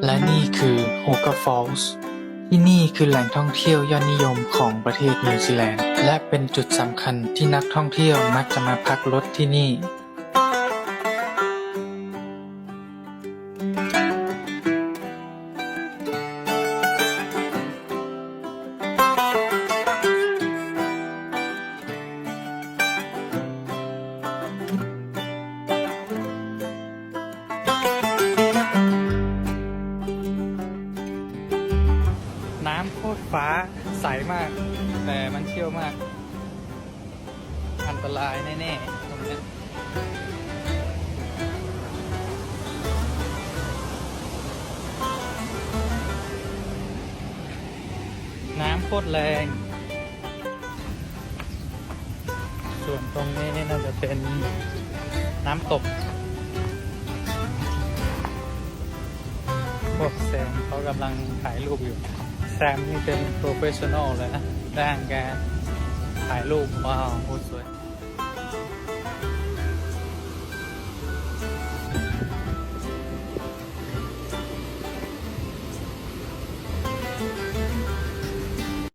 ແລະນີ້ຄື Hooker Falls. ທີ່ນີ້ຄືແຫຼ່ງທ່ອງທ່ຽວຍອດນິຍົມຂອງປະເທດນິວຊີແລນ ແລະເປັນຈຸດສຳຄັນທີ່ນັກທ່ອງທ່ຽວມັກຈະມາພັກລົດທີ່ນີ້. ນ້ຳໂຄດຟ້າໃສມາກ ແຕ່ມັນຂ້ຽວມາກ ອັນຕະລາຍແນ່ໆ ຕອນນີ້. ນ້ຳໂຄດແລງ. ສ່ວນຕົງນີ້ໜ້າຈະເປັນນ້ຳຕົກ. ພວກແຊມເຂົາກຳລັງຖ່າຍຮູບຢູ່. ແຊມນີ້ເປັນໂປຣເຟສຊັນນໍເລີຍນະ ດ້ານການຖ່າຍຮູບ. ວ້າວ ໂຄດສວຍ.